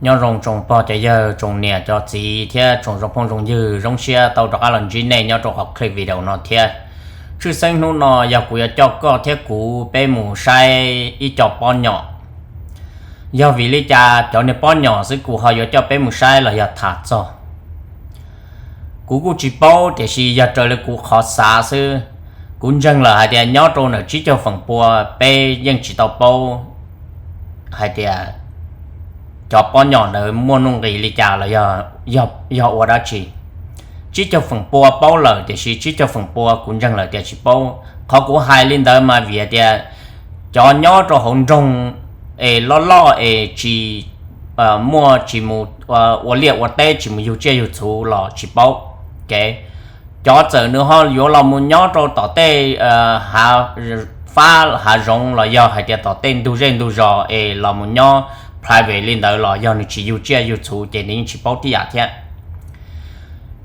Nyob zoo tsoom pog cov yawg, tsoom niam cov txiv thiab tsoom zoo phooj zoo ywg, zoo siab tau rov qab los ntsib nej nyob rau qhov clip video no thiab. Tshwj xeeb hnub no yog kuv yuav coj koj thiab kuv peb mus saib ib co pob nyom. Yog vim li cas cov niag pob nyom xwb kuv ho yuav coj peb mus saib los yog tham txog? Kuv kuj tsis paub, tiam sis yog raws li kuv qhov xav xwb, kuv ntseeg lawm hais tias nyob rau ntawm tsib caug feem pua peb yeej tsis tau paub hais tias cov pob nyom ntawd muaj nuj nqis li cas los yog ua dab tsi. Tsib caug feem pua paub lawm, tiam sis tsib caug feem pua kuv ntseeg lawm tias tsis paub. Qhov kuv hais li ntawd mas vim tias cov nyob rau hauv nroog es loj loj es tsis muaj, tsis mus ua liaj ua teb, tsis mus yug tsiaj yug txhu los tsis paub. Cov txawm nws ho yuav los mus nyob rau tom tej fab hav zoov los yog hais tias tom tej ntug zej ntug zos es los mus nyob private li ntawd los yog nws tsis yug tsiaj yug txhu ces nws yeej tsis paub tib yam thiab.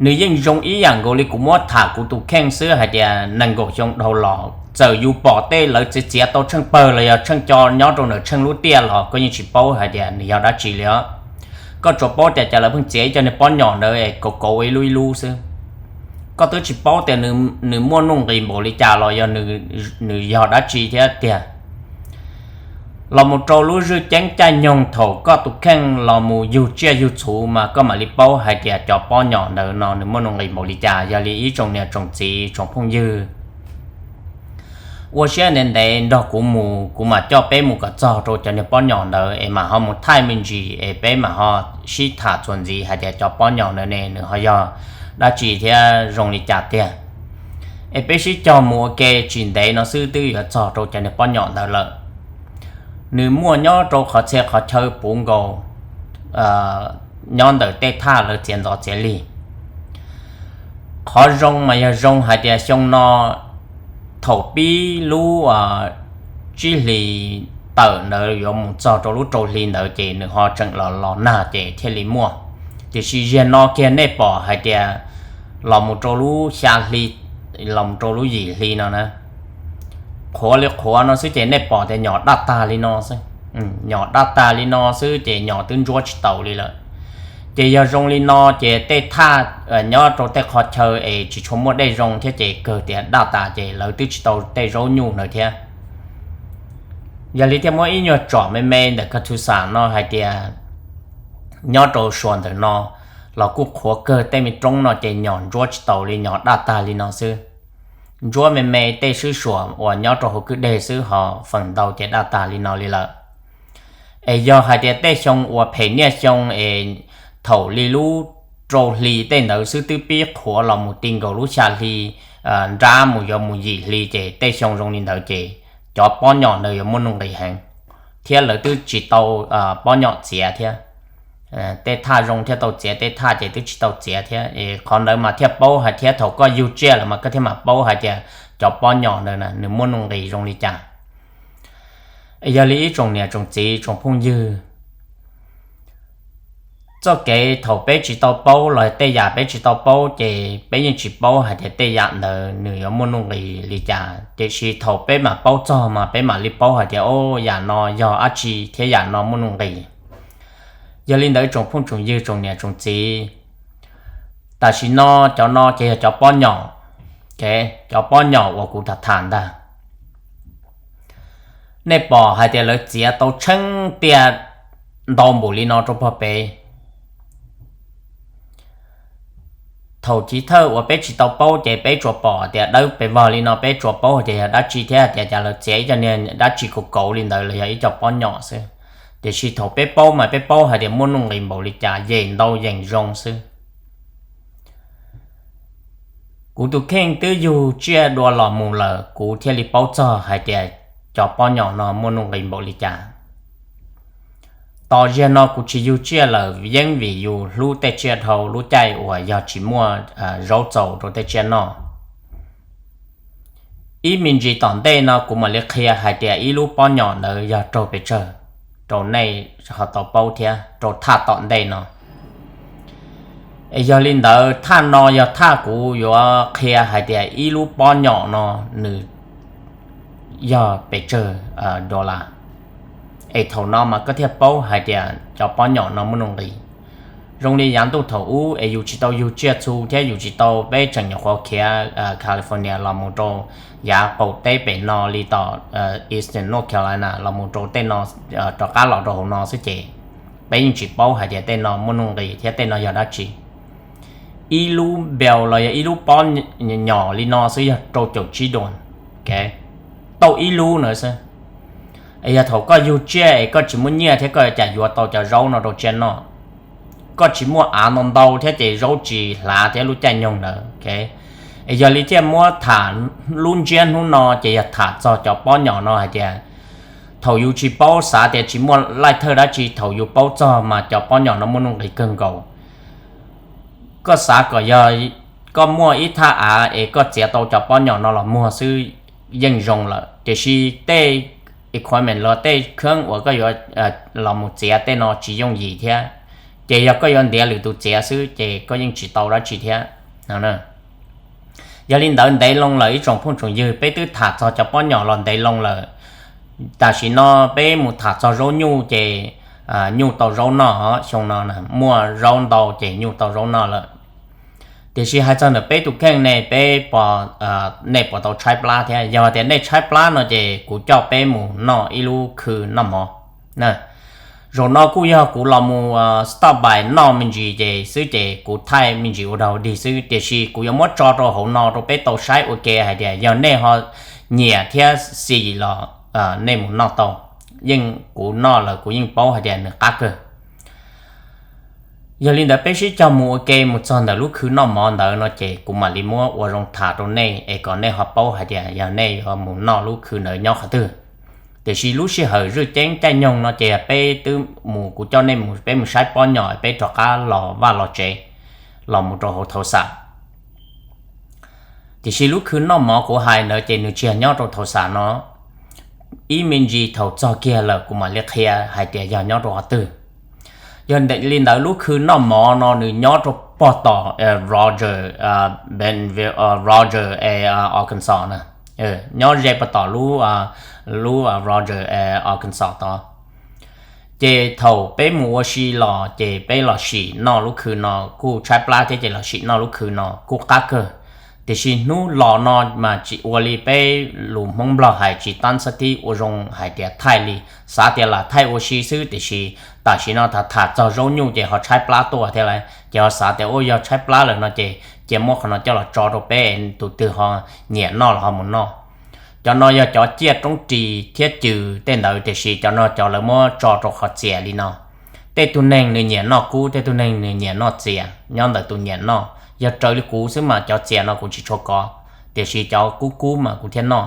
Nws yeej zoo ib yam nkaus li kuv muab tham kuv tus kheej xwb hais tias nees nkaum xyoo dhau los txawm yus pom tej lawv txiav txiav tau tsheej pawg los yog tsheej co nyob rau ntawm tsheej lub tiaj los koj yeej tsis paub hais tias nws yog dab tsi li os. Koj tsuas paub tias cas lawv pheej txiav ib co niag pob nyom ntawd es kauv kauv ib lub ib lub xwb. Koj twb tsis paub tias nws muaj nuj nqis npaum li cas los yog nws yog dab tsi thiab tiag. Los mus rau lub zwj ceeb caij nyoog thaum koj tus kheej los mus yug tsiaj yug txhu mas koj mam li paub hais tias cov pob nyom ntawd no nws muaj nuj nqis npaum li cas. Yog li ib tsoom niam tsoom txiv tsoom phooj ywg, ua siab ntev ntev nrog kuv mus, kuv mam coj peb mus kom txog rau cov niag pob nyom ntawd es mam ho mus thaij me ntsis es peb mam ho sib tham txuas ntxiv hais tias cov pob nyom ntawd ne nws ho yog dab tsi thiab zoo li cas tiag. Es peb sib cog mus ua ke tsis ntev no xwb twb yuav txog rau cov niag pob nyom ntawd lawm. Nws muaj nyob rau qhov txhia qhov chaw puv nkaus nyob ntawm tej thaj lawv txiav ntxov txiav lig. Qhov zoo mas yog zoo hais tias xyoo no thaum pib lub tsib hlis tawm ntawd yuav mus txog rau lub rau hli ntawd ces nws ho tseem los los nag ces thiaj li muaj. Tiam sis ziag no kiag nej pom hais tias los mus rau lub xya hli, los mus rau lub yim hli no na, qhuav li qhuav no xwb ces nej pom tias nyom daj tag li no xwb. Nyom daj tag li no xwb ces nyom twb ntsuab tsis taus li lawm. Ces yog zoo li no ces tej thaj nyob rau tej qhov chaw es tsis tshua muaj dej zoo thiab ces kawg tias daj tas ces lawv twb tsis tau tej zaub nyuj ntawd thiab. Yog li thiaj muab ib nyuag tsom me me ntawm Katusa no hais tias nyob rau suas ntawm no los kuj qhuav kawg, tej me roob no ces nyom ntsuab tsis taus li, nyom daj tag li no xwb. Ntsuab me me tej swb suam uas nyob rau hauv kwj deg xwb, ho feem ntau ces daj tag li no li lawm. Es yog hais tias tej xyoo uas phem niaj xyoo es thaum li lub rau hli tej ntawd xwb twb pib qhuav los mus ti nkaus lub xya hli nrab mus yuav mus yim hli ces tej xyoo zoo li ntawd ces cov pob nyom ntawd yuav muaj nuj nqis heev, thiab lawv twb tsis tau pob nyom txiav thiab. Tej thaj zoo thiaj tau txiav, tej thaj ces twb tsis tau txiav thiab. Es qhov ntawd mas thiaj paub hais thiab thaum koj yug tsiaj lawm mas koj thiaj mam paub hais tias cov pob nyom ntawd na nws muaj nuj nqis zoo li cas. Yog li ib tsoom niam tsoom txiv tsoom phooj ywg, txoj kev thaum peb tsis tau paub los tej yam peb tsis tau paub ces peb yeej tsis paub hais tias tej yam ntawd nws yuav muaj nuj nqis li cas, tiam sis thaum peb mam paub txog mas peb mam li paub hais tias o, yam no yog dab tsi thiab yam no muaj nuj nqis. Yog li ntawd tsoom phooj tsoom ywg tsoom niam tsoom txiv, tam sim no cov no ces yog cov pob nyom, cov pob nyom uas kuv tham tham ntag. Nej pom hais tias lawv txiav tau tsheej tiaj ntau npaum li no rau pog pem. Thaum chiv thawj uas peb tsis tau paub ces peb tsuas pom tias dawb pes vog li no, peb tsuas paub tias yog dab tsi thiab tias cas lawv txiav ib co niag dab tsi kauv kauv li ntawd los yog ib co pob nyom xwb. Tiam sis thaum peb paub mas peb paub hais tias muaj nuj nqis npaum li cas, yeem ntau yeem zoo xwb. Kuv tus kheej twb yug tsiaj dua los mus lawm kuv thiaj li paub txog hais tias cov pob nyom no muaj nuj nqis npaum li cas. Tos ziag no kuv tsis yug tsiaj lawm yeej vim yus hlub tej tsiaj dhau lub caij uas yog tsis muaj zaub txaus rau tej tsiaj noj. Ib me ntsis tom ntej no kuv mam li qhia hais tias ib lub pob nyom ntawd yog raug pes tsawg rau nej ho tau paub thiab rau thaj tom ntej no. Es yog li ntawd thaj no yog thaj kuv yuav qhia hais tias ib lub pob nyom no nws yog pes tsawg dollar. Es thaum no mas koj thiaj paub hais tias cov pob nyom no muaj nuj nqis. Zoo li yav ntuj thaum ub es yus tsis tau yug tsiaj txhu thiab yus tsis tau, peb tseem nyuam qhuav khiav California los mus rau yav qaum teb pem no li tom Eastern North Carolina los mus rau tej no, rov qab los rau hauv no xwb ces peb yeej tsis paub hais tias tej no muaj nuj nqis thiab tej no yog dab tsi. Ib lub bell los yog ib lub pob nyom li no xwb yog rau caum tsib dollars, tau ib lub na xwb. Yog thaum koj yug tsiaj es koj tsis muaj nyiaj thiab koj yuav cas yuav tau cov zaub no rau tsiaj noj? Koj tsis muaj av ntau ntau thiab ces zaub tsis hlav thiab lub caij nyoog ntawd. Yog li thiaj muab tham lub ntsiab hnub no ces yog tham txog cov pob nyom no hais tias thaum yus tsis paub xav tias tsis muaj laij thawj dab tsi, thaum yus paub txog mas cov pob nyom no muaj nuj nqis kawg nkaus. Koj xav kom yog koj muaj ib thaj av es koj txiav tau cov pob nyom no los muag xwb yeej zoo lawm, tiam sis tej equipment los tej kheeb uas koj yuav los mus txiav tej no tsis yooj yim thiab, ces yog koj yuav ntiav lwm tus txiav xwb ces koj yeej tsis tau dab tsi thiab. Yog li ntawd ntev loo lawm ib tsoom phooj tsoom ywg, peb twb tham txog cov pob nyom los ntev loo lawm. Tam sim no peb mus tham txog zaub nyuj ces nyuj tau zaub noj, xyoo no muaj zaub ntau ces nyuj tau zaub noj lawm. Tiam sis hais txog ntawm peb tus kheej ne, peb, nej puas tau tshaib plab thiab? Yog tias nej tshaib plab no ces kuv coj peb mus noj ib lub khw noj mov. Zaum no kuj yog kuv los mus stop by noj me ntsis ces xwb ces kuv thaij me ntsis ua dog dig xwb, tiam sis kuv yuav muab tso rau hauv no rau peb tau saib ua ke hais tias yog nej ho nyiam thiab xis los nej mus noj tau. Yeej kuv noj lawm kuv yeej paub hais tias nws qab kawg. Yog li ntawd peb sib cog mus ua ke mus txog ntawm lub khw noj mov ntawd no ces kuv mam li muab ua zoo tham rau nej es kom nej ho paub hais tias yog nej yuav mus noj lub khw ntawd nyob qhov twg. Tiam sis lub sij hawm zwj ceeb caij nyoog no ces peb twb mus, kuv coj nej mus, peb mus saib pob nyom peb rov qab los vaj los tsev, los mus rau hauv Tulsa. Tiam sis lub khw noj mov kuv hais ntawd ces nws tsis yog nyob rau Tulsa no. Ib me ntsis thaum txog kiag lawm kuv mam li qhia hais tias yog nyob rau qhov twg. Yog li ntawd lub khw noj mov no nws nyob rau pog tom Roger, Roger e Arkansas na, nyob ze pog tom lub, lub Roger e Arkansas tod. Ces thaum peb mus ua si los ces peb los sim noj lub khw no, kuj tshaib plab thiab ces los sim noj lub khw no kuj qab kawg. Tiam sis hnub los no mas tsis ua li peb lus Hmoob Nplog hais tsis tab xab tib ua zoo hais tias thaij li, xav tias lam thaij ua si xwb tiam sis tam sim no tham tham txog zaub nyuj ces ho tshaib plab tuaj thiab lawm ces ho xav tias ua yog tshaib plab lawm no ces cia muab qhov no coj los tso rau peb, tus twg ho nyiam noj los ho mus noj. Cov no yog cov ciaj roob ris thiab cws tej ntawd tiam sis cov no cov lawv muab tso rau qhov txias li no. Tej tug neeg nws nyiam noj kub, tej tug neeg nws nyiam noj txias, nyob ntawm tus nyiam noj. Yog raws li kuv xwb mas cov txias no kuv tsis tshua kov, tiam sis cov kub kub mas kuv thiaj noj.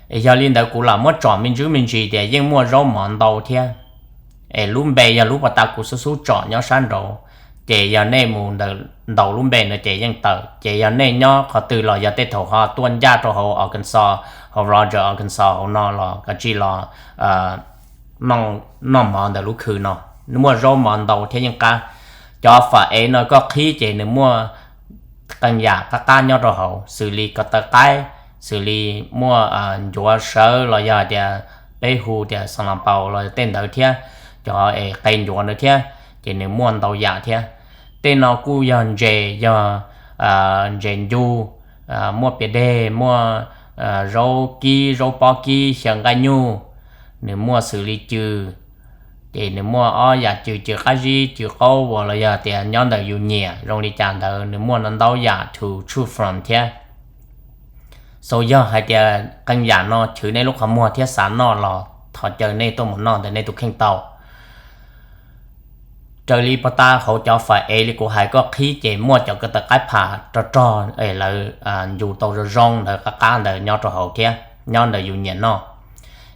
Es yog li ntawd kuv lam muab tsom me ntsis me ntsis tias yeej muaj zaub mov ntau thiab. Es lub npe yog lub pas tas kuv xub xub tsom nyob sab nraud, ces yog nej mus ntaus lub npe no ces yeej tawm. Ces yog nej nyob qhov twg los yog tej thaum ho tuaj ncaj rau hauv Arkansas, hauv Roger Arkansas hauv no los kav tsij los noj mov ntawm lub khw no, muaj zaub mov ntau thiab yeej qab. Cov fam ev no koj qhib ces nws muaj qee yam qab qab nyob rau hauv xws li ko taw qaib, xws li muaj ncuav sawv los yog tias peb hu tias xas las paus los tej ntawd thiab, cov es qe ncuav ntawd thiab, ces nws muaj ntau yam thiab. Tej no kuj yog ntses, yog ntses ncu, muaj pias deg, muaj zaub kib, zaub pob kib, xyaw nqaij nyuj, nws muaj xws li cws, ces nws muaj ob yam cws, cws qab zib, cws qaub uas los yog tias nyob ntawm yus nyiam zoo li cas ntawd nws muaj ntau yam to choose from thiab. Xav yog hais tias qee yam no chwv nej lub qhov muag thiab xav noj los thov caw nej tuaj mus noj ntawm nej tus kheej tau. Raws li pov tas hauv cov fam ev li kuv hais koj qhib ces muaj cov ko taw qaib pham rog rog es lawv ncu tau zoo zoo ntawd qab qab ntawd nyob rau hauv thiab nyob ntawm yus nyiam noj.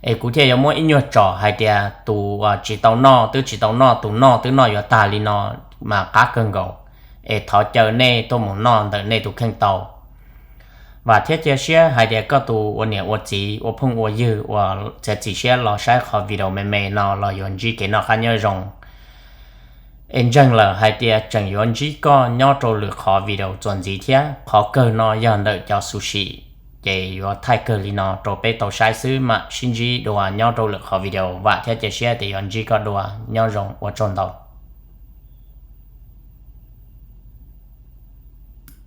Es kuv thiaj yuav muab ib nyuag tsom hais tias tus tsis tau noj twb tsis tau noj, tus noj twb noj yuav tag li no mas qab kawg nkaus. Es thov caw nej tuaj mus noj ntawm nej tus kheej tau. Vam thiab cia siab hais tias koj tus ua niam ua txiv ua phooj ua ywg uas txiav txim siab los saib qhov video me me no los yuav ntsib kev noj qab nyob zoo. Es ntseeg lawm hais tias tseem yuav ntsib koj nyob rau lwm qhov video txuas ntxiv thiab. Qhov kawg no yog ntawm cov xuv sim Ces yuav thaij kawg li no rau peb tau saib xwb, mam sib ntsib dua nyob rau lwm qhov video, vam thiab cia siab tias yuav ntsib koj dua. Nyob zoo, ua tsaug ntau.